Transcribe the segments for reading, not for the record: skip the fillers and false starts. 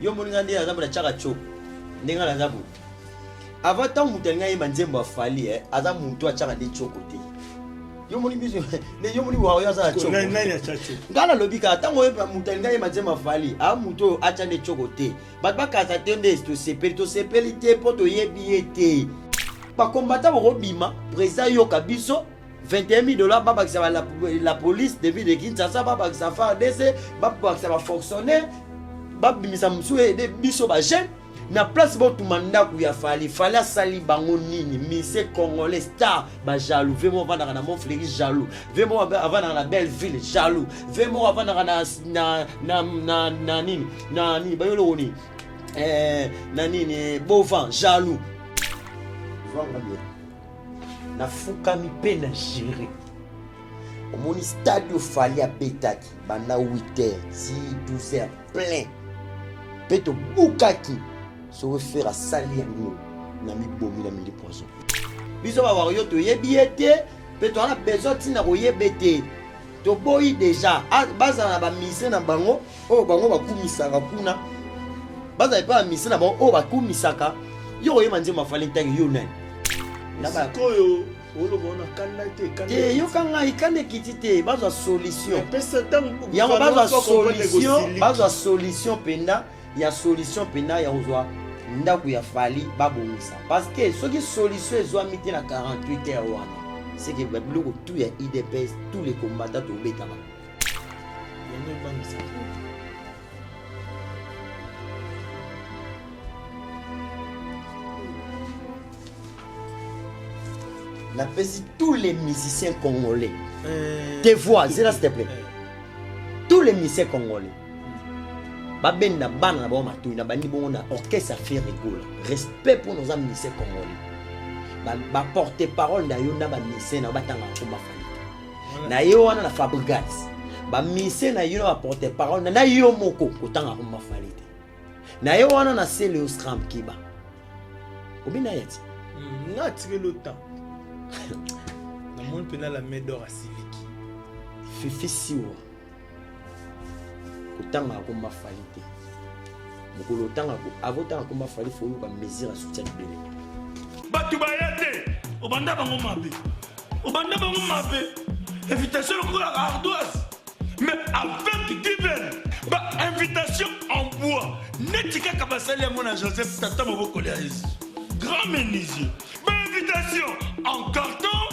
Yo omoni nga nde naza boye natiaka tshoko ndenge nga naza boye. Avant ntango moto alingi ayemba nzembo ya Fally eh, aza moto atiaka nde tshoko te. Yo omoni biso nde yo omoni wayo aza na tshoko. Nani atya tshoko? Nga nalobi kaka ntango oyeba moto alingi ayemba nzembo ya Fally, a moto oyo atya nde tshoko te. Bato bakasa te nde tosepeli, tosepeli te mpo toyebi ye te. Ba combattants bokobima, président yoka biso 21 000 dollars babakisa ba la, la police de ville de Kinshasa, babakisa FARDC, babakisa ba fonctionnaire, babimisa mosusu ede biso ba jeune na place botuma ndako ya Fally. Fally asali bango nini? Mise congolais star ba jaloux. Ve moko avandaka na Montfleury jaloux, ve moko avandaka na Belleville jaloux, ve moko avandaka na na na na na nini na nini bayoloko nini eh, na nini Bovan jaloux. Vanga bien. Nafukami mpe na gere. Omoni stade oyo Fally abetaki banda 8 heures ti 12 heures plein mpe tobukaki. Soki Ferre asali yango na mibomi na mili poison. Biso ba warrior toyebi ye te mpe toza na besoin ntina koyeba ye te. Toboyi deja bazala na ba musiciens na bango oyo bango bakumisaka kuna, bazala epai ya musicien na bango oyo bakumisaka. Yo koyeba nzembo ya Fally ntango yo nani? Sikoyo oloba wana kanda te, kanda te, yoka ngai, kanda ekiti te, bazwa solution. Pesa ntango yango bazwa solution, bazwa solution mpenza ya solution mpenza ya kozwa ndako ya Fally babongisa, parce que soki solution ezwami te na 48 heures wana, c'est que biloko tout ya UDPS, tous les combattants tobetaka. Yango ebangisaka. Napesi tous les musiciens congolais tes voix, zela s'il te plaît. Tous les musiciens congolais babenda bana na bango matoi na bandi bongo na orchestre Ferre Gola. Respect pour nos musiciens congolais. Ba porte parole na yo na ba musiciens na batanga komba Fally. Na yo wana na Fabregas. Ba musiciens na yo na ba porte parole na yo moko kotanga komba Fally te. Na yo wana na Celeo Stram Kiba. Obina yati. Nga tikelo temps. Namoni mpena la main d'or asiliki. Fifi Siwa. Kotanga komba Fally te. Mokolo otanga ko avant otanga komba Fally faut oluka mesure ya soutien libele. Bato baya te, obanda bango mabe. Obanda bango mabe. Invitation lokola ardoise. Mais avec Given, ba invitation en bois. Neti kaka basali yango na Joseph tata mobokoli ya Yesu. Grand menuisier. Ba invitation en carton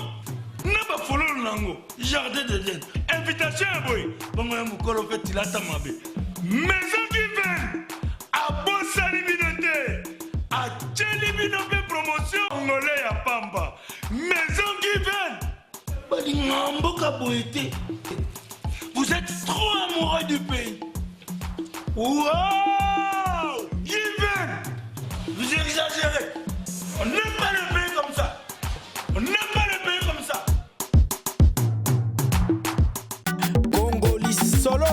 na ba fololo nango. Jardin d'Eden. Invitation ya boye. Bongo ya mokolo mpe tilata mabe. Maison Given abosani bino te. Atieli bino mpe promotion ngole ya pamba. Maison Given balinga mboka boye te. Vous êtes trop amoureux du pays. Wow! Given! Vous exagérez. On n'aime pas le pays comme ça. On n'aime pas le pays comme ça. Congoli solo.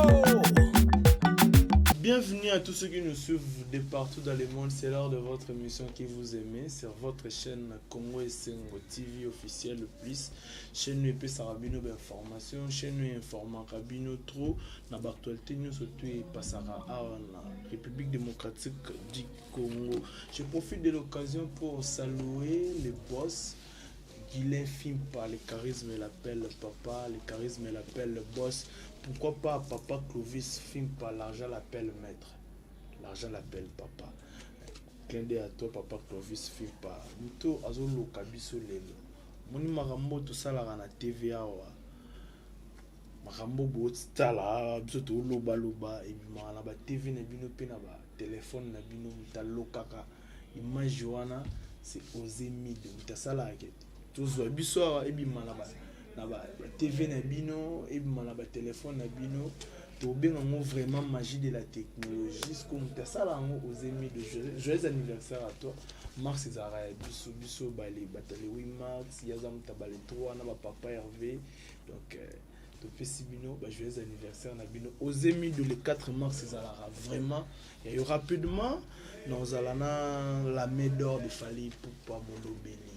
Bienvenue à tous ceux qui nous suivent de partout dans le monde. C'est l'heure de votre émission qui vous aimez sur votre chaîne Congo Esengo TV officielle plus. Chaîne nous epesaka bino ba information, chaîne nous informaka bino trop na ba actualité nyonso tout epasaka awa na République démocratique du Congo. Je profite de l'occasion pour saluer les boss Guylain Fimpa, le charisme l'appelle papa, le charisme l'appelle boss. Pourquoi pas papa Clovis Fimpa, l'argent l'appelle maître. L'argent l'appelle papa. Clin d'œil à toi papa Clovis Fimpa. Muto azoloka biso lelo. Moni makambo tosalaka na TV awa. Makambo botala biso toloba loba ebimaka na ba TV na bino pe na ba téléphone na bino muto alokaka image wana c'est Osé Mido. Muto asalaka ke tozwa biso awa ebima na ba na ba TV na bino ebima na ba téléphone na bino. Tobenga yango vraiment magie de la technologie. Ce que muto asala yango Osé Mido. Joyeux anniversaire à toi. Mars ezalaka ya biso biso bale batale 8 mars yaza muto bale 3 na ba papa Hervé. Donc topesi bino ba joyeux anniversaire na bino Osé Mido le 4 mars ezalaka vraiment ya yo rapidement na ozala na la main d'or de Fally Ipupa molobeli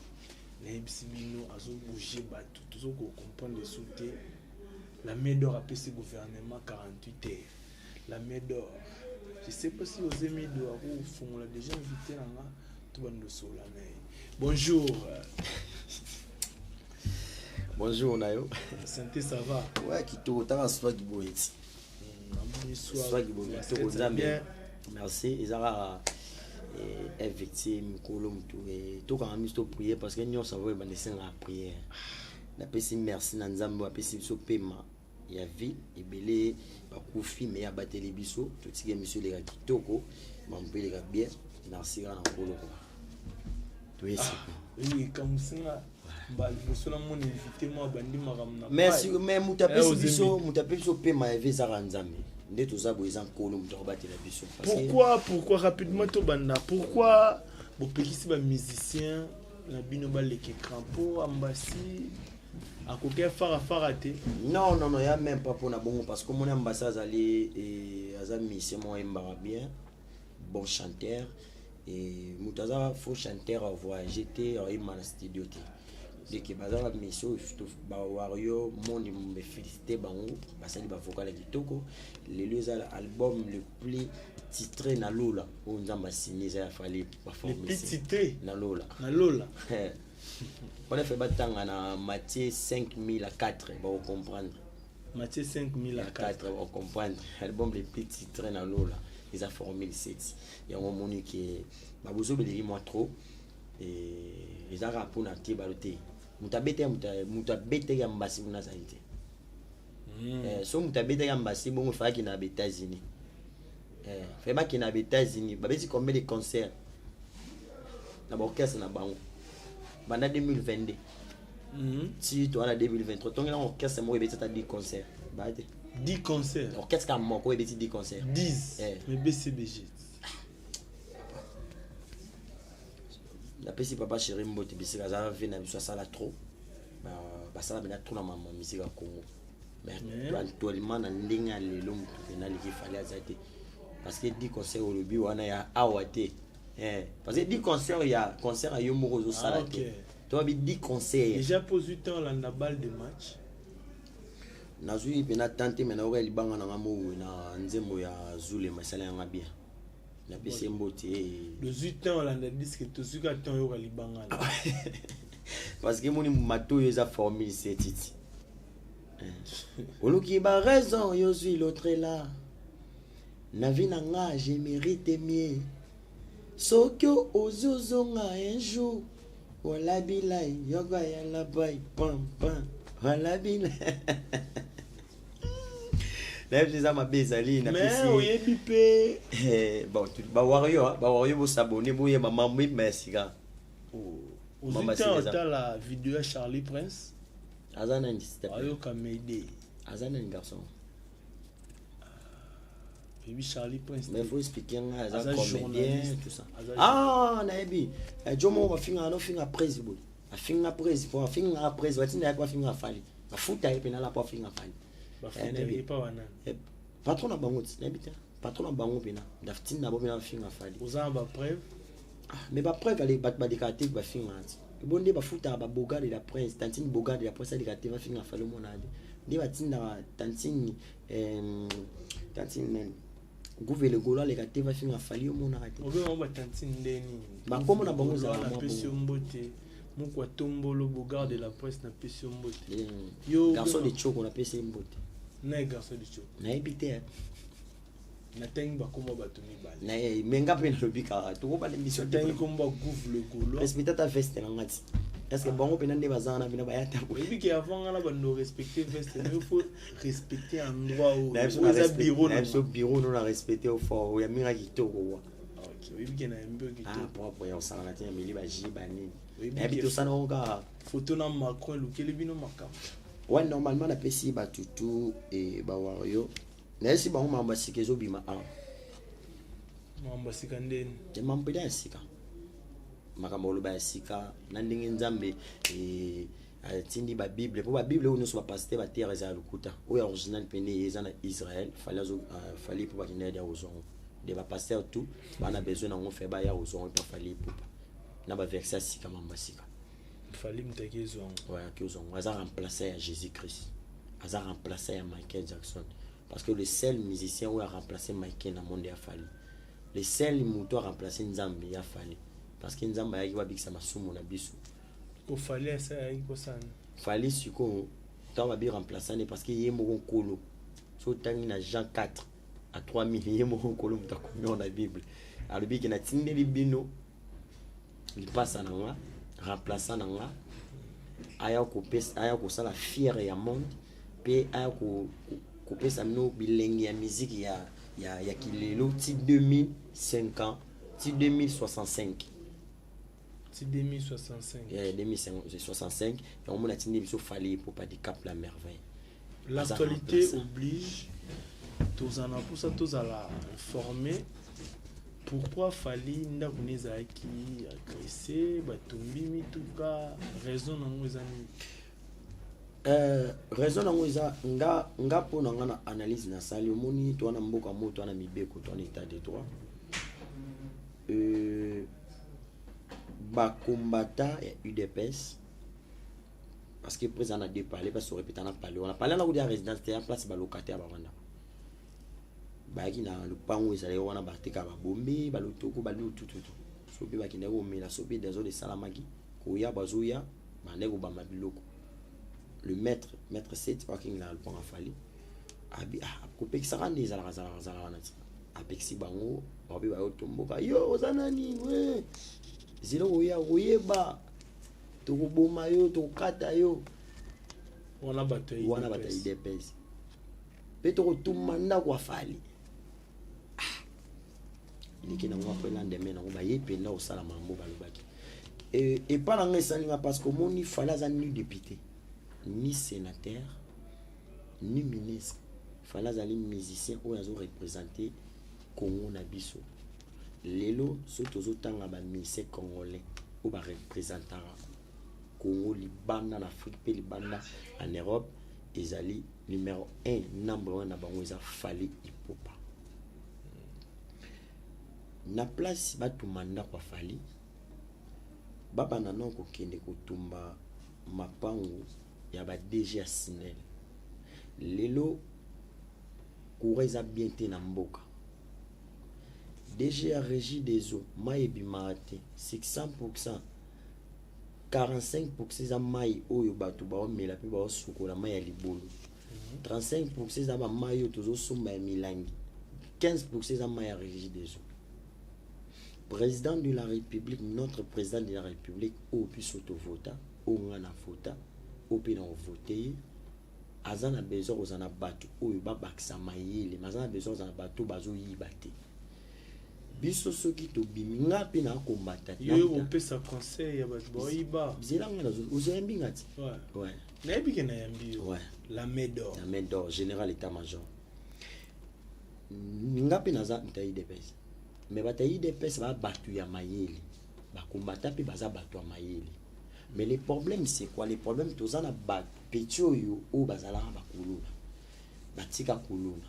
nayebisi bino azo bouger bato tozo ko comprendre sous te. La main d'or apesi gouvernement 48 heures. La main d'or. Je sais pas si Ozemido akofungola déjà invité na nga tobanda osolola na ye. Bonjour. Bonjour na yo. Santé, ça va? Ouais, kitoko, tanga swag boye ti. Namoni swag. Swag boye kitoko, Nzambe. Merci, eza kaka effective mokolo motu tokanga miso toprier parce que nyonso avo ebanda esengaka prière. Napesi merci na Nzambe oyo apesi biso pema ya vie. Ebele bakufi, me abateli biso, totiki biso eleka kitoko, mambo mpe eleka bien. Merci kaka na Nkolo kwa toyesi. Oui, kamusinga ba liboso namoni invité mwa bandi makambo na merci. Mais moto apesi biso, moto apesi biso pema ya vie ezaka Nzambe. Nde toza boye, eza Nkolo moto akobatela biso. Pourquoi rapidement tobanda, pourquoi bopekisi bamusicien na bino baleka écran? Mpo Ambasi akoki afarafara te? Non, non, non, ya même pas mpona bongo, parce que omoni Ambasi azali aza musicien moko ayembaka bien, bon chanteur. Et moto aza faux chanteur avoyage te, ayemba na studio te. Deke baza bamusicien oyo bawario monde bafélicité bango, basali bavocal ya kitoko. Lelo eza album le plus titré na lola oyo Nzambe asini, eza ya Fally. Le plus titré na lola. Na lola. Wana fe batanga na Matthieu 5000 à 4, bakocomprendre. Matthieu 5000 à 4, bakocomprendre. Album le plus titré na lola eza Formule 7. Yango omoni ke babozobeleki mwa trop, eza kaka mpona te balo te. Moto abetaki, moto abetaki ya mbasi kuna azali te. So moto abetaki ya mbasi bongo efalaki na baÉtats-Unis, faye bakende na baÉtats-Unis. Babeti combien de concert na baorchestre na bango banda 2022 ti toza na 2023? Tongela orchestre moko ebeti ata 10 concert baya te. 10 concert? Orchestre kaka moko ebeti 10 concert. 10? Mais BCBG? Napesi papa chéri mbote bisika aza, ve na biso asala trop, basala mpena trop na mama musique ya Congo. Mais actuellement, na ndenge ya lelo, motu mpena aleki Fally aza te, parce que 10 concert olobi wana ya awa te, parce que 10 concert ya concert ya yo moko ozosala te. Tobabi 10 concert. Déjà pozwi temps olanda balle de match? Nazwi mpena temps te, me nayoka libanga nanga mowe na nzembo ya Zulema, esala yanga bien. Napesi ye mbote. Tozwi temps olanda disque, tozwi ka temps oyoka libanga na. Parce que moni matoyo eza formule setiti, oluki baraison, yozwi l'autre là na vie na nga, je mérite mieux. Soki ozwi ozonga un jour, walabilai yoka ya labai pam pam walabilai, nayebi eza mabe ezali. Mais oyebi mpe. Bon, bawario, bawario, bosabone, boyeba mambo yebima ya sika. Ozwi temps otala video ya Charlie Prince? Aza nani? Ayoka Mayday. Aza nani, garçon? Oyebi Charlie Prince? Mais faut expliquer nga. Aza comédien, tout ça. Ah, nayebi jo moko bafingaka, nofinga Prince boye, afinga Prince po afingaka Prince, batinda ye po afinga Fally, bafuta ye mpena la po afinga Fally. Patron na bango ti nayebi te, patron na bango mpena ndatinda bo mpena bafinga Fally. Oza na bapreuve? Mais bapreuve, bato balekaka te bafingaka ti ebo nde bafutaka baboga de la prince, tantine boga de la prince aleka te bafinga Fally. Omona te nde batindaka tantine, tantine nani, Guvele Golo aleka te bafinga Fally, omonaka te. Obenga batantine nde nini? Bakombo na bango ezala. Napesi yo mbote, mokwa tombolo, bogard de la presse, napesi yo mbote. Yo garçon de choko, napesi ye mbote. Na garçon de choko? Nayebi te. Natangi bakombo bato mibale. Me nga mpe nalobi kaka tokobanda émission. Natangi kombo ya Gouve le Gaulois. Respecte ata veste na nga ti. Est ce que bango mpena nde baza wana mpena baya ta? Oyebi ke avant nga na bando respecte veste, mais faut respecter endroit oyo eza bureau. Na biso bureau no na respecte o fort oyo aminga kitoko wa. Oyebi ke nayembi oyo kitoko. Propre ya osalaka te, ya meli baji banini, nayebi tosala ngo kaka. Photo na Macron elukeli bino makambo. Ouais, normalement napesi bato tu bawario, nayesi bango makambo ya sika ezobima awa. Makambo ya sika ndeni? Makambo mpenza ya sika, makambo oloba ya sika na ndenge Nzambe atindi babible, mpo babible oyo nyonso bapasteur baterre eza ya lokuta. Oyo original pene eza na Israel. Fally mpo bakende ya kozwa yango de bapasteur tout bana besoin nango, fe baya kozwa yango mpo Fally Ipupa na baverset ya sika, mambo ya sika. Fally mutaki ezwa yango? Ouais, aki ozwa yango. Aza remplaçant ya Jésus Christ, aza remplaçant ya Michael Jackson. Parce que le seul musicien oyo aremplace Michael na monde ya Fally, le seul moto aremplace Nzambe ya Fally, parce que Nzambe ayaki babikisa masumu na biso. Fally ayaki kosala? Fally sikoyo, ntango babi remplaçant ne, parce que ye moko Nkolo, so otangi na Jean 4 à 3000, ye moko Nkolo moto akomi oyo na Bible, alobi ke natindeli bino lipasa na nga, remplaçant na nga, aya kopesa, aya kosala fier ya monde mpe aya kopesa bino bilenge ya miziki ya kilelo ti 2050, ti 2065. Ti 2065. Yeah, 2065 yango mona atindi biso Fally Ipupa Dicap la Merveille. L'actualité remplaçant. oblige, tozala na mposa tozala informé pourquoi Fally, ndako ne ezalaki agressé, batumbi mituka. Raison nango eza nini? Raison nango eza nga mpo na nga na analyse nasali, omoni, to wana mboka mo to wana mibeko, to wana état de droit. Bakombata ya UDPS, parce que président na deux palais, parce que répéta na palais wana, palais wana kudia résidence te, ya place balocataire bavandaka. Bayaki na lopango ezalaki wana, batekaka babombe, balotoko, balutututu, so mpe bakendaki komela, so mpe désordre esalamaki, koya bazoya, bandaki kobamba biloko. Le maître, maître 7 oyo akengela na lopango, afali abi, ah, kopekisaka nde ezalaka, zalaka, zalaka wana ti apekisi bango, babe bayotomboka: "Yo oza nani? We zela, koya koyeba, tokoboma yo, tokokata yo." Wana bato ya Wana bato ya UDPS. UDPS mpe tokotumba ndako afali. Eleki nango. Après, lendemain nango, baye mpenza kosala mambo balobaki. Epa na ngai esalinga, parce que omoni, Fally aza ni député, ni sénateur, ni ministre. Fally azali musicien oyo azoreprésente Congo na biso. Lelo so tozotanga bamusicien congolais oyo bareprésentaka Congo libanda na Afrique mpe libanda en Europe, ezali numéro 1, number 1 na bango eza Fally Ipupa. Na place batumba ndako ya Fally, babanda nano kokende kotumba mapangu ya ba DG ya SNEL. Lelo courant eza bien te na mboka. DG ya Régie des eaux, mai ebimaka te. 600, 45 eza mai oyo bato baomela mpe baosukola, mai ya libolo. 35 eza bamai oyo tozosomba ya milangi. 15 eza mai ya Régie des eaux. Président de la République, notre président de la République oyo biso tovota, oyo nga na vota, oyo mpe na kovote ye, aza na besoin kozala na bato oyo babakisa mayele, mais aza na besoin kozala na bato oyo bazoyiba te. Biso soki tobimi, nga mpe nakombata. Yo opesa conseil ya bato baoyiba? Zela, nga ozoyambi nga ti. Ouais. Ouais. Nayebi ke nayambi yo. Ouais. La main d'or. La main d'or, général état major. Nga mpe naza moto ya UDPS, mais bato ya UDPS baa bato ya mayele, bakombata mpe baza bato ya mayele. Mais le problème, c'est quoi le problème? Toza na bapeti oyo bazalaka bakuluna, batika kuluna.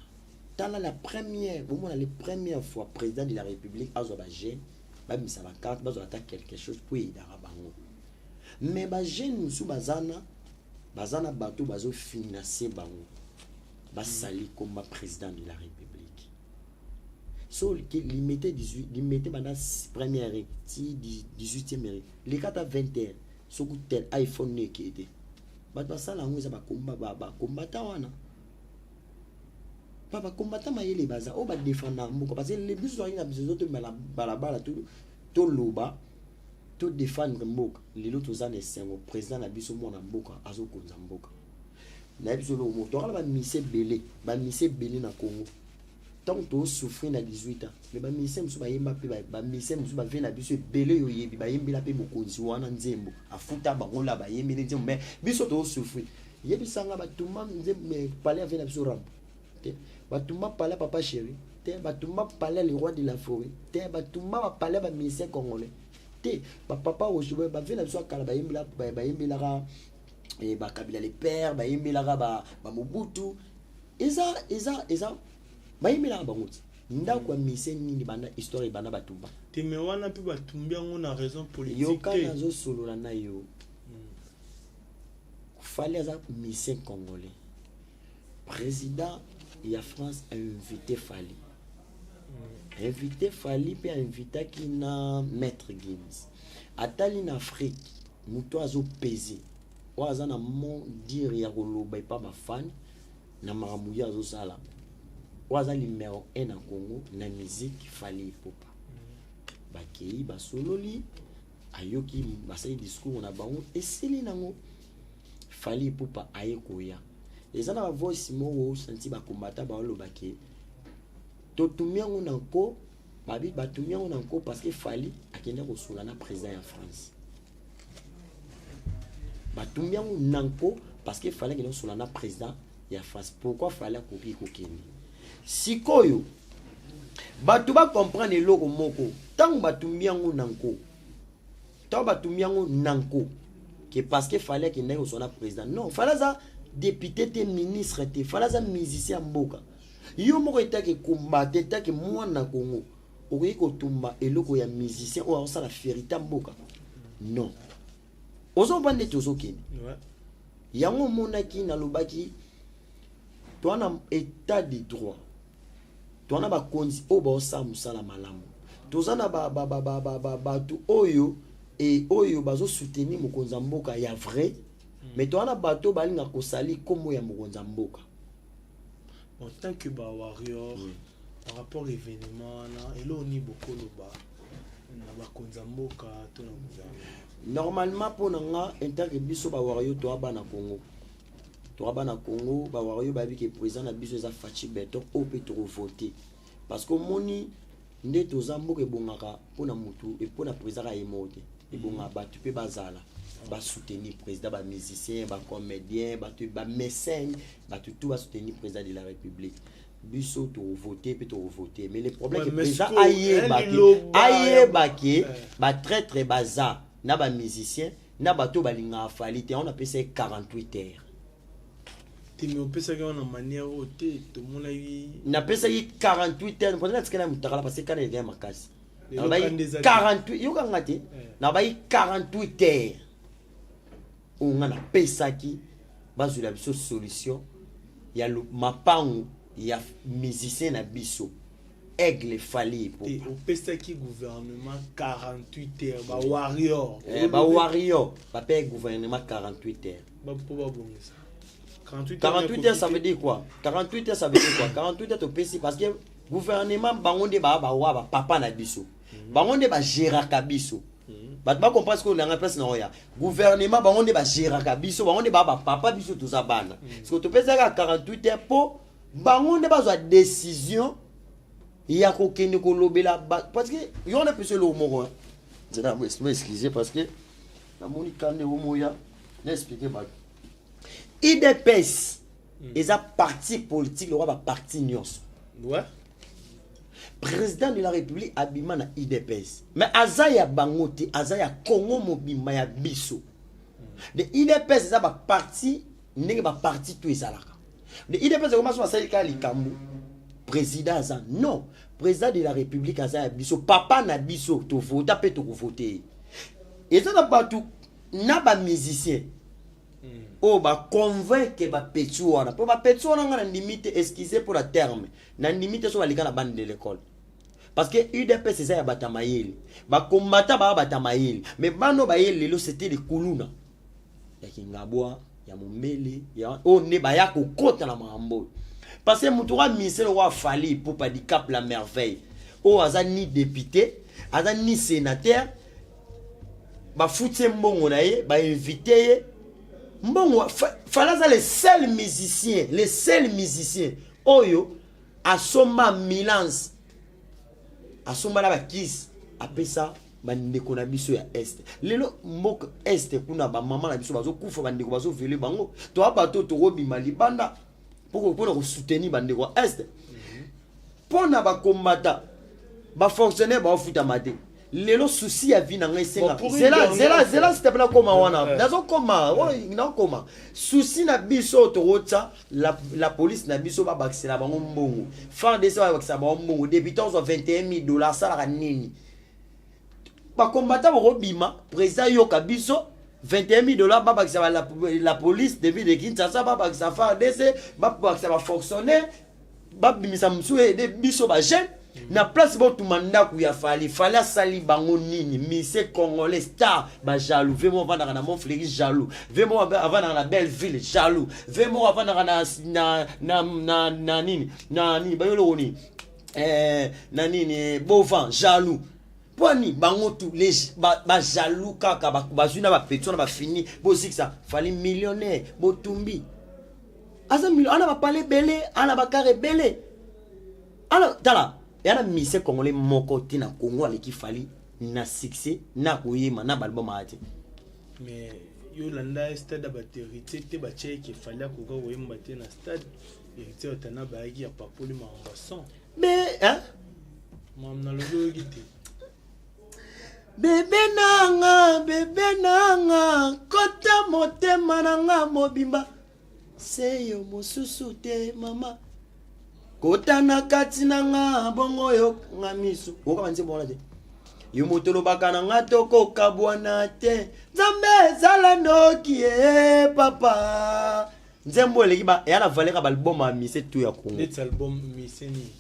Tala, la première, bomona, la première fois président de la République azwa bajeune, babimisa bacarte, bazwa ata quelque chose mpo eyidaka bango. Mais bajeune mosusu baza na bato bazofinanse bango, basali komba président de la République. So Limete 18, Limete banda première heure ti 18e heure, leka ata 20 heures, soki tel iPhone no ekee te. Bato basala yango eza bakomba, bakombata wana, bakombata mayele baza oyo badefenda mboka, parce que biso tozalaki na biso tobima balabala, toloba, todefendre mboka. Lelo toza na esengo, président na biso mwana mboka azokonza mboka. Nayebi biso eloko moko, tokala bamise ebele, bamise ebele na Congo. Ntango tosouffrir na 18 ans, mais bamusicien mosusu bayemba mpe, bamusicien mosusu bave na biso ebele oyo oyebi, bayembela mpe mokonzi wana nzembo, afuta bango la, bayembeli nzembo. Mais biso tozosouffrir. Yebisanga, batumba nzembo palais ave na biso Rambo te, batumba palais Papa Chéri te, batumba palais le roi de la forêt te, batumba bapalais bamusicien congolais te. Bapapa Roger, bave na biso akala, bayembelaka bakabila le père, bayembelaka bamobutu, eza bayembelaka bango ti. Ndako ya mise nini banda histoire ebanda batumba? Te, me wana mpe batumbi yango na raison politique. Yoka, te. Nazosolola na yo. Fally aza musicien congolais, président. Ya France ainvité Fally, invité Fally mpe ainvitaki na Maître Gims. Atali na Afrique, moto azopese oyo aza na mot dire ya koloba epa bafani na makambo ye azosala, oyo aza numéro 1 na Congo na musique, Fally Ipupa. Bakei, basololi, ayoki, basali discours na bango, esili nango. Fally Ipupa aye koya, eza na bavoice moko osanti bakombata baolobake totumi yango na nko, babi batumi yango na nko parce que Fally akende kosola na président ya France. Batumbi yango na nko parce que Fally akende kosola na président ya France. Pourquoi Fally akoki kokende? Sikoyo bato bacomprendre eloko moko: ntango batumbi yango na nko, ntango batumbi yango na nko ke parce que Fally akendaki kosola na président, non, Fally aza député te, ministre te, Fally aza musicien ya mboka. Yo moko etake kombate, etake mwana Congo, okoki kotumba eloko ya musicien oyo azosala fierté ya mboka? Non, ozomba nde tozokende. Yango omonaki nalobaki, toa na état de droit, toa na bakonzi oyo baosala mosala malamu, toza na bato oyo oyo bazosoutenir mokonzi ya mboka ya vrai, mais toa na bato oyo balingaka kosali nkombo ya mokonzi ya mboka. En tant que bawarrior, par rapport événement wana, eloko nini bokoloba na bakonzi ya mboka to na gouvernement? Normalement, mpo na nga, en tant que biso bawarrior, toa bana Congo, toa bana Congo, bawarrior bayebi ke président na biso eza Fatshi Béton, oyo mpe tokovote, parce que omoni nde toza mboka ebongaka mpona motu, mpona président kaka ye moko te, ebongaka bato mpe bazala basoutenir président, bamusicien, bacomédien, bato bamécène, bato tout basoutenir président de la République. Biso tokovote mpe tokovote, mais le problème Ouais, ke mais président sikoyo, ayeba ke liloba ayeba ke batraître baza na bamusicien na bato balingaka Fally te. Yango napesa ye 48 heures. Te, me opesaki wana manière oyo te, tomonaki. Napesaki 48 heures mpona natikali na motakala parce que kana eleka ya makasi. Lelo Nalobaki kanda eza te. 48, yokanga te. Nalobaki 48 heures oyo nga napesaki, bazwela biso solution ya mapangu ya musicien na biso Aigle Fally. Te, opesaki gouvernement 48 heures, bawarrior. Bawarrior bapesaki gouvernement 48 heures. Mpo babongisa. 48 48 heures, ça veut dire quoi? 48 heures, ça veut dire quoi? 48 heures topesi parce que gouvernement, bango nde baa bawa bapapa na biso, bango nde bagéraka biso. Bato bacomprendre sikoyo nanga place na oya gouvernement, bango nde bagéraka biso, bango nde baa bapapa, biso toza bana. Siko topesaka 48 heures mpo bango nde bazwa décision ya kokende kolobela parce que yo wana peso eloko moko, hein. Nzela, excuse, parce que namoni kande omoya na explique bato. UDPS eza parti politique lokwa baparti nyonso. Président de la République abima na UDPS, mais aza ya bango te, aza ya Congo mobimba, ya biso. De UDPS eza baparti ndenge baparti to ezalaka. De UDPS ekoma so basali kaka likambo président aza, non, président de la République aza ya biso, papa na biso, tovota mpe tokovote ye. Eza na bato na bamusicien oyo baconvaincre bapetits wana, mpo bapetits wana, nga na ndimi te, excuse pour la terme, na ndimi te so balika na bande de l'école, parce que UDPS eza ya bato ya mayele, bakombata baa bato ya mayele, mais bano bayele lelo, c'était le kuluna ya Kingabwa, ya Mombele, ya oyo nde baya kokota na makambo oyo, parce que moto oyo ministère oyo a Fally Ipupa Dicap la Merveille, oyo aza ni député, aza ni sénateur, bafuti ye mbongo na ye, bainvite ye mbongo. Fally aza le seul musicien, le seul musicien oyo asomba ambulance, asomba na bakisi, apesa bandeko na biso ya Est. Lelo mboka Est kuna, bamama na biso bazokufa, bandeko bazovele bango. Toa bato tokobima libanda mpona kosoutenir bandeko ya Est, mpo na bakombata bafonctionnaire baofutama te. Lelo souci ya vie na ngai esenga zela, zela, zela, s'il te plaît, nakoma wana, nazokoma, nakoma. Souci na biso oyo tokotya la police na biso, babakisela bango mbongo, FARDC babakisela bango mbongo. Député ozwa 21 000 dollars, asalaka nini? Bakombata bokobima, président yoka biso, 21 000 dollars babakisa la police de ville de Kinshasa, babakisa FARDC, babakisa bafonctionnaire. Babimisa mosusu ede biso bajeune na place botuma ndako ya Fally. Fally asali bango nini? Mise congolais star, bajaloux. Ve moko avandaka na Montfleuri, jaloux. Ve moko avandaka na Belleville, jaloux. Ve moko avandaka na nini, na nini, bayoloko nini, na nini, Bovan, jaloux. Mpo ani bango tu bajaloux kaka, bazwi na bapetits wana, bafini bozikisa Fally millionnaire. Botumbi, aza ana bapale ebele, ana bakare ebele, ana tala eya na mise congolais moko te na Congo aleki Fally na succès, na koyema, na baalbum aya te. Mais yo landa stade ya bato, Héritier te, batia eke Fally akoka koyemba te na stade. Héritier Watana bayaki ya papoli makambo ya son. Mais hein? Makambo nalobi, oyoki te. Bebe nanga, bebe nanga, kota motema nanga mobimba, seyo mosusu te. Mama, kota na kati na nga, bongo yokanga miso, oyoka banzembo wana te. Yo moto olobaka na nga tokokabwana te, Nzambe ezala noki e papa. Nzembo eleki eya na valeur ya baalbum ya mise tu ya Congo. Neti album mise nini?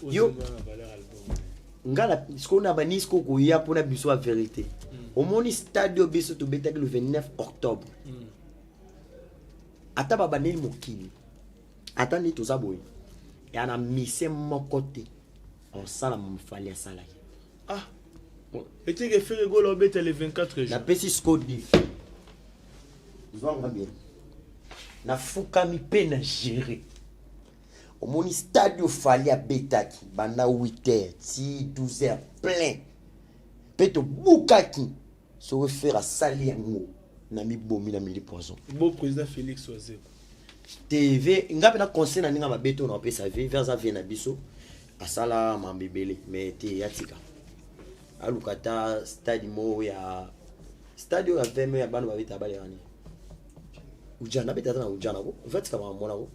Na valeur album. Nga na sikoyo na bani sikoyo koya mpona biso ya vérité. Omoni stade oyo biso tobetaki le 29 octobre, ata babandeli mokili, ata nde toza boye, ya na mise moko te osala mofali asalaki. Ah, etike Ferre Gola obeta le 24 juin. Napesi sikoyo défi, zwanga bien, nafukami mpe na géré. Omoni stade oyo Fally abetaki banda 8 heures ti 12 heures plein, mpe tobukaki. Soki Ferre asali yango, na mibomi na mili poison. Bo président Félix Wazeko. TV nga mpe na conseil na ndenge mabe to na opesa ve ve aza ve na biso, asala mambo ebele, mais te, atika, aluka ata stade moko ya stade oyo ya 20 ya bana babeta bale wani Ujana, abeta ata na Ujana ko vatika makambo wana ko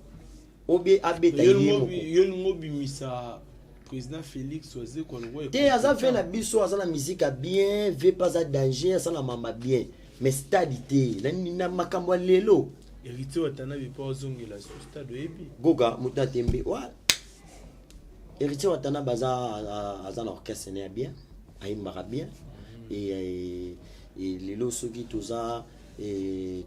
obie abeta ye moko. Yo lingo obimisa président Félix Wazeko alokwa. Te, aza ve na biso, aza na musique ya bien, ve mpe aza danger, asala mamba bien, mais stade te na makambo ya lelo. Héritier Watanabe mpo azongela su stade, oyebi. Goga moto na tembe wa Héritier Watanabe aza na orchestre ne ya bien, ayimbaka bien. Et lelo soki toza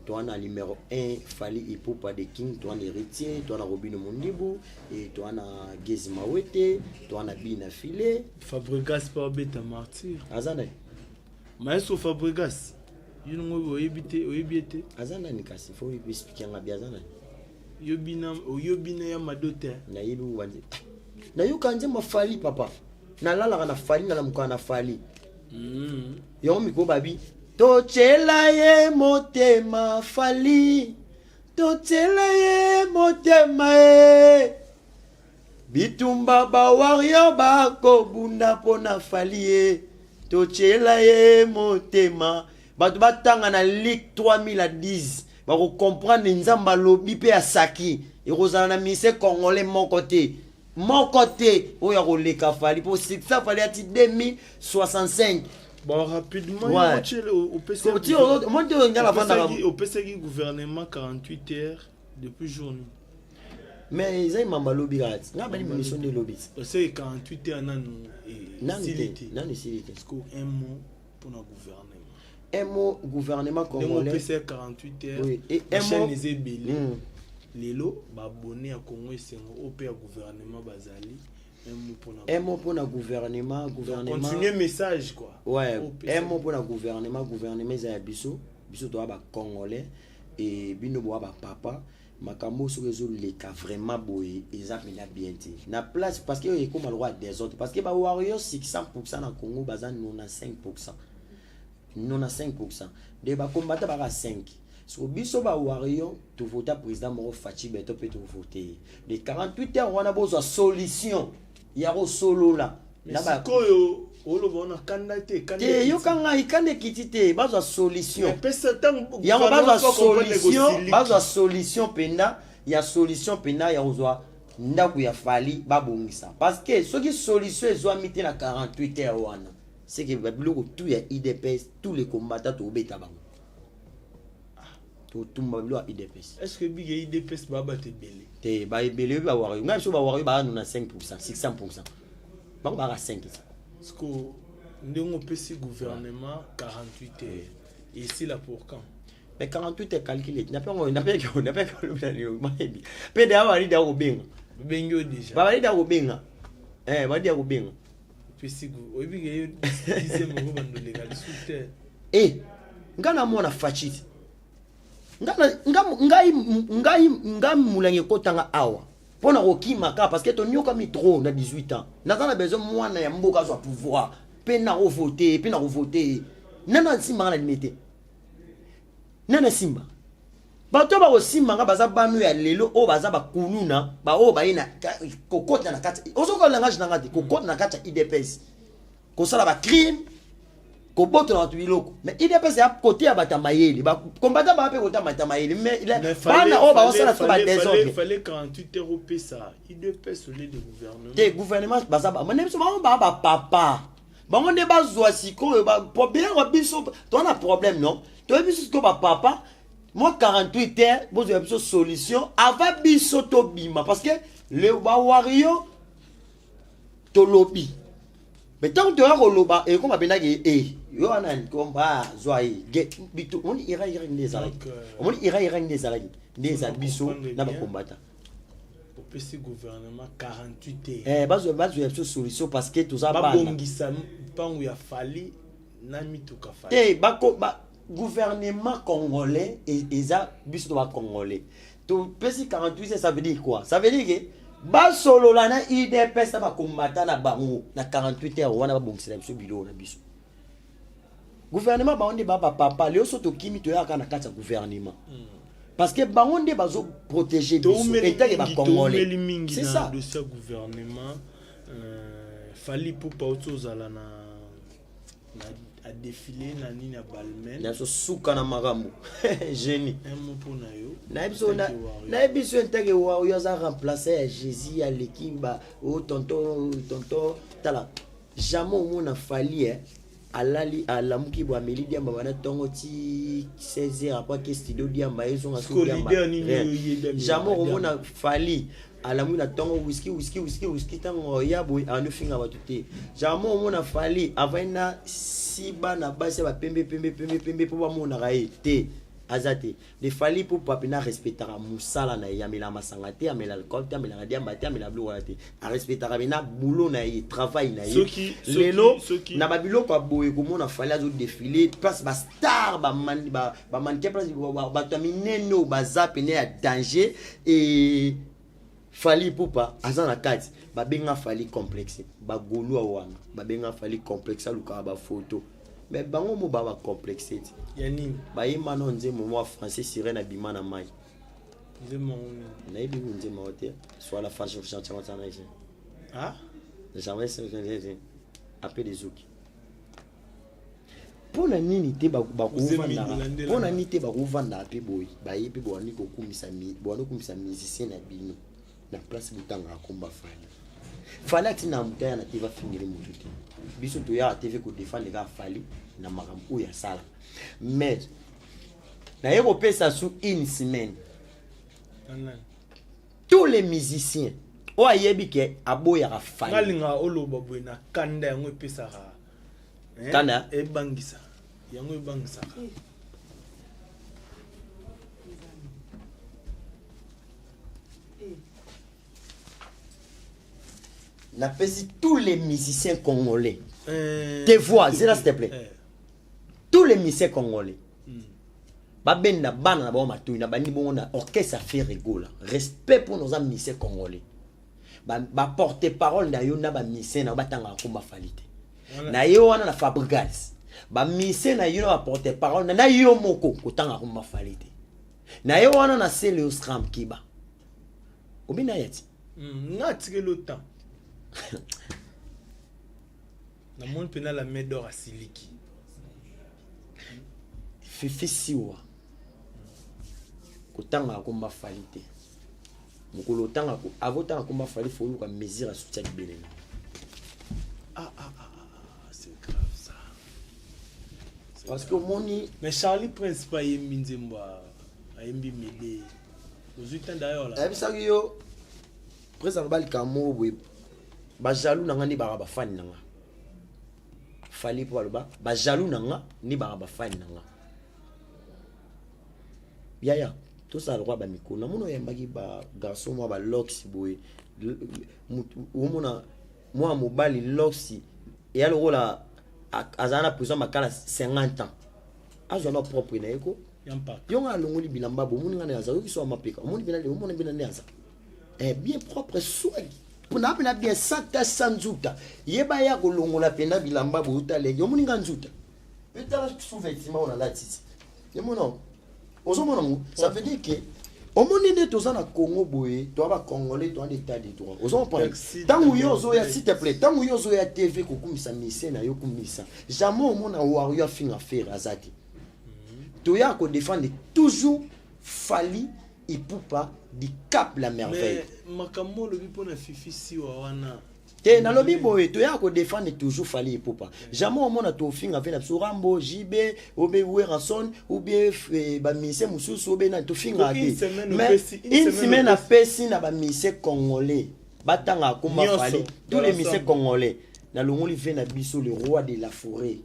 toa na numéro 1 Fally Ipupa de King, toa na Héritier, toa na Robino Mondibu, et toa na Gezi Mawete, toa na Bina File. Fabregas mpo abeta Martyr. Aza nani? Maestro Fabregas, yo nango oyebi te, oyebi ye te. Aza nani kasi? Faut expliquer nga bi aza nani. Oyobina ya mado te. Nayebi wanze, nayoka nzembo Fally papa, nalalaka na Fally, nalamukaka na Fally. Yango mikolo babi totyela ye motema Fally, totyela ye motema ye bitumba, bawarrior bakobunda mpona Fally ye, totyela ye motema. Bato batanga na Luc 3000 à 10, bakocomprendre. Nzambe alobi mpe asaki ekozala na mise congolais moko te, moko te oyo akoleka Fally, mpo succès Fally ati 2065. Bon, rapidement. Omoni te oyo nga navandaka. Opesaki gouvernement 48 heures depuis journée. Mais eza mamba alobi kaka ti nga bani mission nde elobi ti. Oseki 48 heures nanu. Nanu te, nanu esili te. Un mot mpona gouvernement. Un mot, gouvernement congolais. Ndenge opesa 48 heures. Oui. Et un mot, eza ebele. Lelo baabonné ya Congo Esengo oyo mpe ya gouvernement bazali, un mot mpona. Un mot mpona gouvernement, gouvernement. Continue message quoi. Ouais, un mot mpona gouvernement. Gouvernement eza ya biso, biso toya bacongolais e bino boya bapapa. Makambo soki ezoleka vraiment boye, eza mpenza bien te na place, parce que oyo ekóma lokwa ya désordre, parce que bawarrior 600 na Congo baza 95, 95 de bakombata baka 5. So biso bawarrior tovota président moko, Fatshi Béton, mpe tovote ye de 48 heures wana, bozwa solution ya kosolola. Sikoyo oloba wana kanda te. Te, yoka ngai, kanda ekiti te, bazwa solution yango, bazwa solution, bazwa solution mpenza ya solution mpenza ya kozwa ndako ya Fally babongisa, parce que soki solution ezwami te na 48 heures wana, c'est que babiloko tout ya UDPS, tous les combattants tobeta bango. Totumba biloko ya UDPS. Est ce que bige UDPS baa bato ebele? Te, baebele oyebi bawario. Ngai biso bawario baa 95%, 600%. Bango baaka 5. Parce que ndenge opesi gouvernement 48 heures, esila pour quand? Mais 48 heures calcule nape nape nape mayebi mpe deya bali deya kobenga. Obengi yo déjà. Babali deya kobenga, eh, bali deya kobenga. Opesi, oyebi ke yo dixième oko bandoleka lisusu te. E nga namona Fatshi, ngai ngai nga molangi ekotanga awa mpo na kokima kaka parce que toniokami trop na 18 ans. Naza na besoin mwana ya mboka azwa pouvoir mpe nakovote, mpe nakovote. Nana nsimbanga na lime te, nana simba bato oyo bakosimbanga baza bano ya lelo oyo baza bakuluna, baoyo baye na kokota na kati. Ozoka langage na nga te, kokota na kati ya UDPS, kosala bacrime, kobotola bato biloko. Mais UDPS ya kote ya bato ya mayele, bakombata baa mpe kota bato ya mayele, mais bana oyo bakosala siko badésordre. Fallait 48 heures opesa UDPS au lieu de gouvernement. Te, gouvernement baza bane biso, bango baa bapapa, bango nde bazwa sikoyo biloko. Biso toza na problème, non? Toyebi biso sikoyo bapapa mwa 48 heures, bozwa biso solution avant biso tobima, parce que le bawario tolobi. Mais ntango toya koloba, ekoma mpendaki e yo wana komba zwa ye bitu. Omoni Iran, Irak nde ezalaki. Omoni Iran, Irak nde ezalaki, nde eza biso na bakombata. Opesi gouvernement 48 heures. Eh, bazwa biso solution parce que toza bana. Babongisa mpango ya Fally na mituka Fally. Te, bako ba gouvernement congolais eza biso to bacongolais topesi 48 heures. Ça veut dire quoi? Ça veut dire que basolola na UDPS na bakombata na bango na 48 heures wana, babongisela biso biloko na biso. Gouvernement, bango nde baa bapapa. Lelo so tokimi, toyaka na kati ya gouvernement parce que bango nde bazoprotéger biso etake bacongolais. Mingi. C'est na ça. Dossier ya gouvernement, Fally Ipupa oti ozala na adéfilé na nini ya Balmain. Nazo suka na makambo génie. Un mot mpo na yo. Nayebi so ntake wa oyo aza remplace ya Jésus, aleki ba o tonton tonton. Tala, jamais omona Fally, eh, alali, alamuki bo ameli diamba bana ntongo ti 16 heures, après ke studio diamba ezonga. Jamais omona Fally alamuki na ntongo, whisky, whisky, whisky, whisky, ntango ya boye anofinga bato te. Jamais omona Fally avandi na si bana basi ya bapembe pembe pembe pembe mpo bamonaka ye te, aza te. Le Fally Ipupa mpena arespectaka mosala na ye. Amelaka masanga te, amela alcool te, amelaka diamba te, amela biloko wana te. Arespectaka mpena boulot na ye, travail na ye. Lelo na babiloko ya boye, komona Fally azodéfiler place bastar, bamannequin, place bato ya minene oyo baza pene ya danger, e Fally Ipupa aza na kati. Babenga Fally complexe, bagolwa wana babenga Fally complexe, alukaka bafoto, mais bango mo baa bacomplexe ti. Ya nini? Bayemba no nzembo mwa français, sirene abima na mai. Nzembo yango nini? Nayebi ku nzembo yango te. Soit la face Ah? Ape de zuki. Mpo na nini te bakovandaka? Mpo na nini te bakovandaka mpe boye? Baye mpe bowandi kokumisa, bowandi kokumisa musicien na bino na place botangaka komba Fally. Fally atina moto aya na TV afingeli motu te. Biso toyaka TV kodéfendre kaka Fally na makambo oyo asala. Mais naye kopesa su une semaine tous les musiciens oyo ayebi ke aboyaka Fally. Nalingaka oloba boye na kanda, yango epesaka. Kanda? Ebangisa, yango ebangisaka. Napesi tous les musiciens congolais tes voix, zela s'il te plaît, tous les musiciens congolais babenda bana na bango matoi na bandi bongo na orchestre Ferre Gola. Respect mpo noza musicien congolais, baporte parole na yo na bamusicien na yo batangaka komba Fally te. Na ye wana na Fabregas, bamusicien na yo na baporte parole na yo moko kotanga komba Fally te. Na ye wana na Celeo Scram kiba obi na ye ti. Nga atikeli otan, namoni mpena la main d'or asiliki. Fifi Siwa kotangaka komba Fally te. Mokolo otanga, avant otanga komba Fally, faut oluka mesure ya soutien libele na. Ah, ah, ah, ah, c'est grave ça. Parce que omoni. Mais Charlie Prince pa yembi nzembo. Ayembi Mede. Ozwi temps d'ailleurs là. Nayebisaki yo, président, aloba likambo moko boye: bajaloux na nga nde baka bafani na nga. Fally mpo aloba bajaloux na nga nde baka bafani na nga. Yaya, tosala lokwa bamikolo. Namoni oyambaki bagarçon mwa balox boye, omona mwana mobali lox eya lokola azala na prison makala 50 ans, azwa na propre na ye ko. Ya mpaka. Yo nga alongoli bilamba bo, omoni nga nde aza, oyoki so ya mapeka, omoni mpena, omoni mpena nde aza bien propre, swag mpona mpena bien, sans tache, sans nzuta. Yeba ya kolongola mpena bilamba boye, otalenge, omoni nga nzuta. Yo tala sous-vêtement oyo nalatisi, yemona, ozomona ngo. Ça veut dire que omoni nde toza na Congo boye, toa bacongolais, toa d'état de droit, ozocomprendre? Taxi. Ntango yo ozoya, s'il te plaît, ntango yo ozoya TV kokumisa mise na yo, kumisa. Jamais omona wario afinga Ferre, aza te. Toya kodéfendre toujours Fally Ipupa du Cap la merveille. Mais makambo olobi mpona Fifi Siwa wana? Te, nalobi boye: toya kodéfendre toujours Fally Ipupa. Jamais omona tofinga mpe na biso Rambo, JB, obe Werrason, ou bien bamise mosusu, obe nani, tofingaka Une te. semaine Mais une une semaine semaine apesi na bamise congolais batanga akomba Nyonso, Fally, tous dans les mise l'ensemble. congolais. Nalongoli ve na biso le roi de la forêt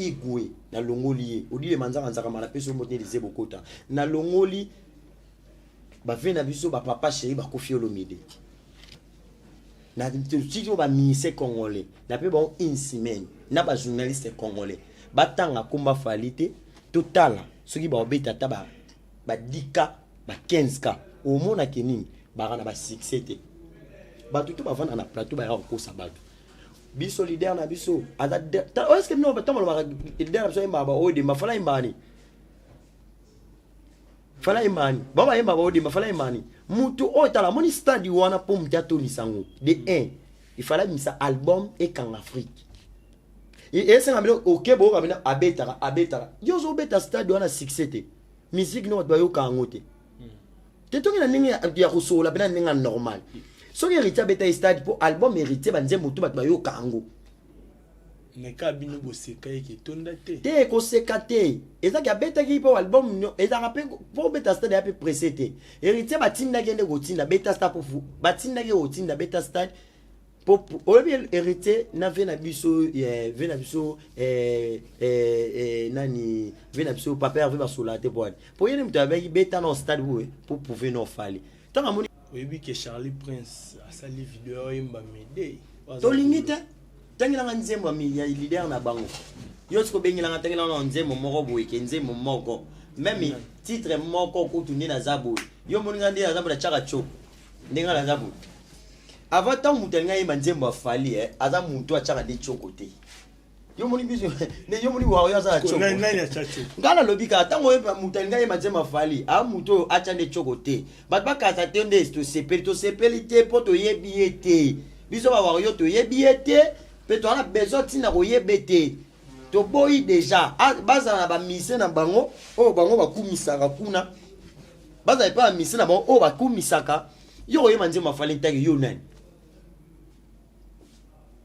Igwe, nalongoli ye odilema nzaka nzaka mala pesi omo te lize bokota. Nalongoli bave na biso bapapa chéri, bakofi Olomide, na tiki oyo baministre congolais na mpe bango une semaine na bajournaliste congolais batanga komba Fally te. Totala soki baobeta ata ba 10 k, ba 15 k, omonake nini, baka na basuccès te. Bato to bavanda na plateau, bayaka kokosa bato. Biso leader na biso aza est-ce bino ntango balobaka leader na biso ayembaka baodemba, Fally ayembaka nini? Fally ayembaka nini? Bao bayembaka baodemba, Fally ayembaka nini? Mutu oyo tala, amoni stade wana mpo mutu atonisa yango de 1, ifale abimisa album ekanga Afrique. Esenga bino oke boyoka bino abetaka, abetaka. Yo ozobeta stade wana, succès te, musique no bato bayoka yango te. Te, tongi na ndenge ya kosolola mpe na ndenge ya normal, soki Héritier abeta ye stade mpo album Héritier, banzembo tu bato bayoka yango. Neka bino boseka eke etonda te. Te, koseka te, ezaki abetaki mpo album ezalaka mpe mpo obeta stade ya mpe pressé te. Héritier batindaki nde kotinda beta stade mpo batindaki kotinda beta stade mpo oyebi Héritier na ve na biso, ve na biso nani, ve na biso papa Herve, basola te po wani mpo ye nde moto abaki beta na stade boye mpo prouve no Fally. Ntango amoni Oyebi ke Charlie Prince asali video oyemba Mede? Tolingi te. Tangelanga nzembo ya leader na bango. Yo soki obengelanga, tangelanga na nzembo moko boye, ke nzembo moko, même titre moko kutu. Nde naza boye, yo moninga, nde naza boye, natiaka tioko ndenge naza boye. Avant, ntango moto alingi ayemba nzembo ya Fally, aza motu atiaka nde tioko te. Yo moni biso nde, yo moni wayo aza na tioko. Nani atya tioko? Ngai nalobi kaka, ntango oyeba moto alingi ayemba nzembo ya Fally, aa motu oyo atya nde tioko te. Bato bakasa te nde tosepeli, tosepeli te mpo toyebi ye te. Biso bawario toyebi ye te mpe toza na besoin ntina koyeba te. Toboyi déjà bazala na bamise na bango oyo bango bakumisaka kuna, bazala epa bamise na bango oyo bakumisaka. Yo koyeba nzembo ya Fally ntaki, yo nani?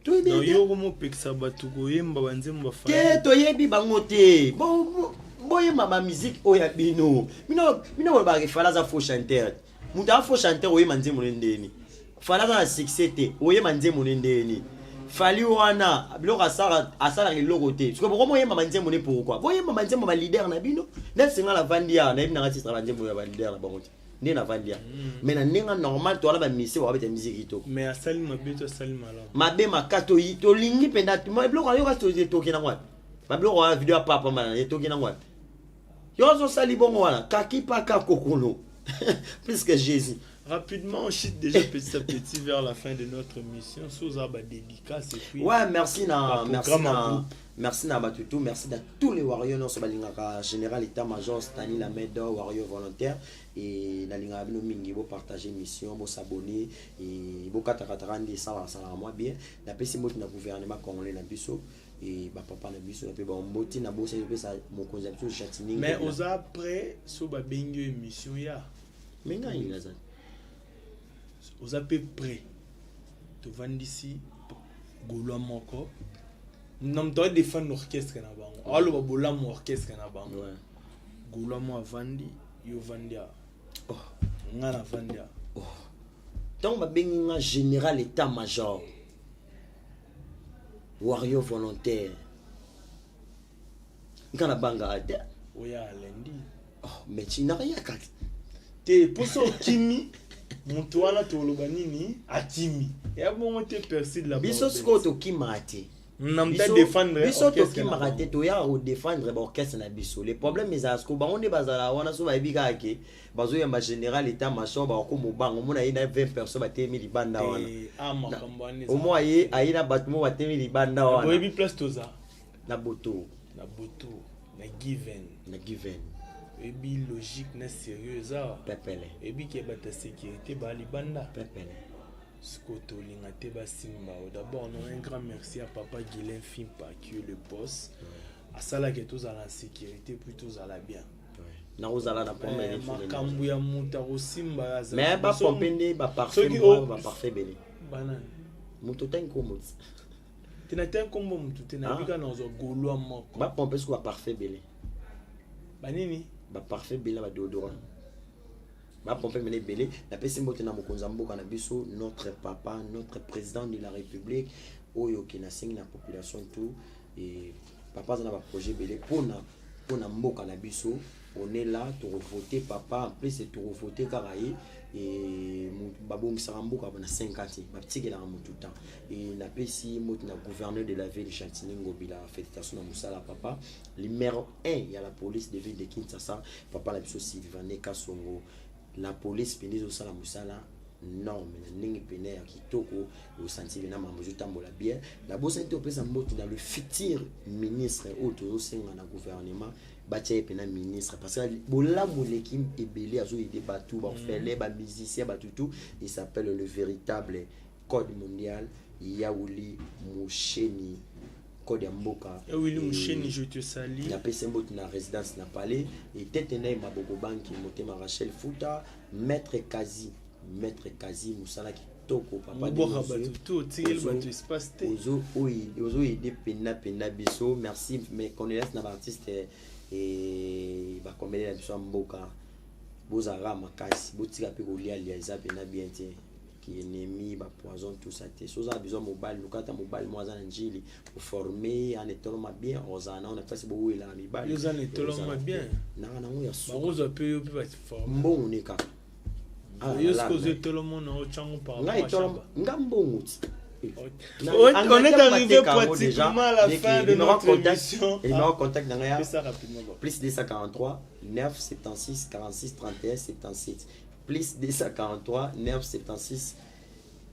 Toyebi Donc te. Yo komopekisa bato koyemba banzembo Te. Bafally? Toyebi bango te. Boyemba bamusique oyo ya bino. Bino, bino bolobaka Fally aza faux chanteur. Moto aza faux chanteur, oyeba nzembo ne ndeni? Fally aza na succès te, oyeba nzembo ne ndeni? Fally wana biloko asalaka eloko te. Sikoyo bokomoyemba banzembo ne pourquoi? Boyemba banzembo baleader na bino. Neti nga navandi awa, nayebi nanga titre banzembo ya baleader na bango te. Nde navandi awa, mais na ndenge normal, towana bamise bakabeta musique kitoko. Mais asali mabe to asali malamu? Mabe makasi. Tolingi mpenza biloko ayoka etoki nango wapi? Babiloko wana, video ya papa mana etoki nango wapi? Yo ozosali bongo wana kaki paka kokolo plus que Jésus. Rapidement, on chute déjà petit à petit vers la fin de notre émission. Soza ba dédicace et puis Ouais, merci na ba merci programme na en groupe. Merci na bato tout, merci na tous les warriors nyonso balingaka général état major Stani Lamedo, warrior volontaire, et nalingaka bino mingi. Bopartage émission, bosabonner et bokatakataka nde esalaka salaka mwa bien. Napesi mbote na gouvernement congolais na biso e bapapa na biso, na mpe bamboti na bosali kopesa mokonzi ya biso Jatining. Mais oza prêt so babengi yo émission ya Me ngai naza Oza mpe prêt tovandisi Gaulois moko na moto adéfendre orchestre na bango, aloba bolamu orchestre na bango? Gaulois mo avandi. Yo vandi awa. Oh. Nga na vandi awa. Oh. Ntango babengi nga général état major warrior volontaire nga nabangaka te. Oya lundi. Oh, mais tu n'as rien kati. Te poso okimi moto wana toloba nini akimi ya bongo te Perside la biso sikoyo tokimaka te. Biso tokimaka te, toyaka kodefendre baorchestre na biso. Le problème ezala sikoyo bango nde bazala wana, so bayebi kaka ke bazoyamba général état major, bakokoma obanga omona ye na 20 personnes batelemi libanda wana, omoi aye aye na bato mo batelemi libanda wana. Oyebi place toza? Na Boto. Na Boto, na Given. Na Given. Oyebi logique na sérieux eza pepele. Oyebi ke bato ya sécurité baa libanda. Pepele. Sikoyo tolinga te basimba o. D'abord non, un grand merci à papa Guilain Fimpa qui est le boss, asalaki tozala en sécurité puis tozala bien. Nakozala na problème makambo ya moto akosimba. Mais bapompe nde baparfum, baparfum ebele. Banani? Moto otangi kombo. Te, na te nkombo motu te, nayebi kaka nazwa Gaulois moko. Bapompe soki baparfum ebele. Banini? Baparfum ebele na badéodorant, bapompe mene ebele. Napesi mbote na mokonzi ya mboka na biso, notre papa, notre président de la République, oyo ke nasengi na population tout e papa aza na baprojet ebele mpona mboka na biso. On est là, tokovote papa. En plus tokovote kaka ye e babongisaka mboka na 5 ans te, batikelaka motu temps. E napesi mbote na gouverneur de la ville, Gentiny Ngobila, félicitation na mosala papa. Numéro 1 ya la police de ville de Kinshasa, papa na biso Sylvain Kasongo, la police mpenza ezosala mosala norme na ndenge pene ya kitoko, osanti pena makambo ezotambola bien. Nabosani te opesa mbote na le futur ministre oyo tozosenga na gouvernement batia ye mpena ministre, parce que bolamu eleki ebele, azoyede bato, baorphelin, bamusicien, bato tout. Il s'appelle le véritable code mondial, Yaouli Musheni, code ya mboka. Willy Musheni, je te salue. Napesi mbote na résidence na palais etete na ye maboko banki motema Rachel Futa, maître Kazi, maître Kazi, mosala kitoko papa. Obwaka bato to otikeli bato espace te. Ozoyede pena pena biso, merci. Mais condoléance na baartiste bacomédien na biso ya mboka, bozalaka makasi, botika mpe kolialia, eza pena bien te, kiennemi, bapoison, tout ça te. So oza na besoin mobali, luka ata mobali moko aza na njili oforme ana etoloma bien, ozala nango na place bowelaka mibali. Oza na etoloma bien. Nanga nango ya suka. Bakozwa mpe yo mpe baforme. Mbongo ne kaka. Yo sikoyo ozwa etolomo na otyango par ngai etolomo nga mbongo ti. On est arrivé pratiquement à la fin de notre émission. Numéro contact na ngai: ça rapidement. Plus 243 9 76 46 31 77, plus 243 9 76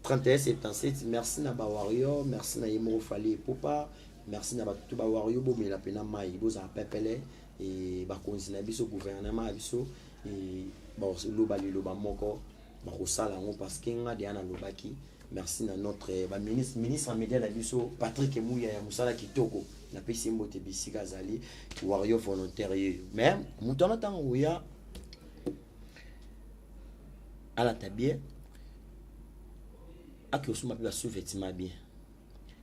31 77. Merci na bawario, merci na ye moko Fally Ipupa, merci na bato bawario. Bomela mpena mai, bozala pepele. E bakonzi na biso, gouvernement ya biso, e baloba liloba moko, bakosala yango, parce que nga deya nalobaki. Merci na notre baministre, ministre ya média na biso Patrick Emuya ya mosala kitoko, napesi ye mbote bisika azali. Wario volontaire ye, mais moto wana ntango koya alata bien, ake osomba mpe basous-vêtement bien,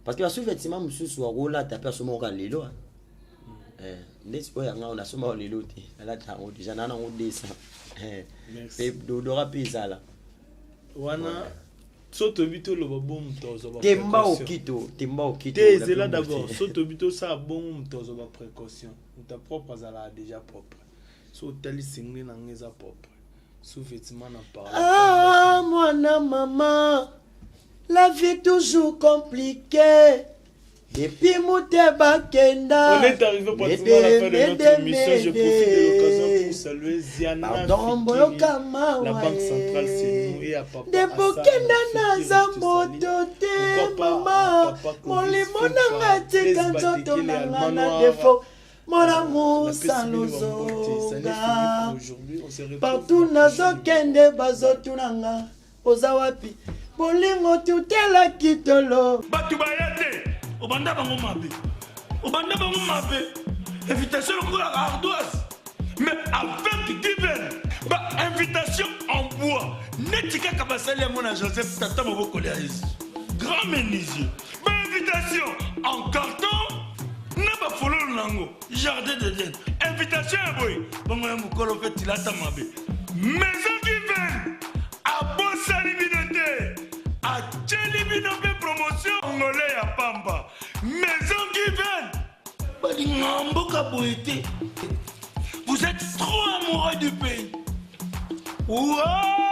parce que basous-vêtement mosusu akolata mpe asomba kaka lelo. Ndeti oyo yanga nasomba lelo te, nalata yango déjà naa nango 200 mpe dodora mpe ezala. Wana so toyebi toloba bongo, moto azwa. Temba okito, temba okito. Te, ezela d'abord. So toyebi tosala bongo, moto azwa baprécaution. Moto propre azalaka déjà propre. So otali singlet na nga eza propre, sous-vêtement na parle. Ah, mwana mama, la vie toujours compliquée depuis Muteba Kenda. On est arrivé pratiquement à la fin de notre émission. Je profite de l'occasion pour saluer Ziana Fikiri, la Banque Centrale, c'est nous, et à papa. Depokenda naza moto te, mama, molimo nanga tika nzoto nanga na defo. Mon amour salozonga partout nazokende, bazotunanga oza wapi, bolingo tutelaki tolo. Bato baya te, obanda bango mabe, obanda bango mabe, invitation lokola ardoise, mais avec Given bainvitation en bois neti kaka basali yango na Joseph tata mobokoli ya Yesu, grand menuisier, bainvitation en carton na bafololo. Nango jardin d'Eden, invitation ya boye bongo ya mokolo mpe tilata mabe. Maison Given abosani bino te, atieli bino mpe promotion ngole ya pamba. Maison Given balingaka mboka boye te. Vous êtes trop amoureux du pays. Wow!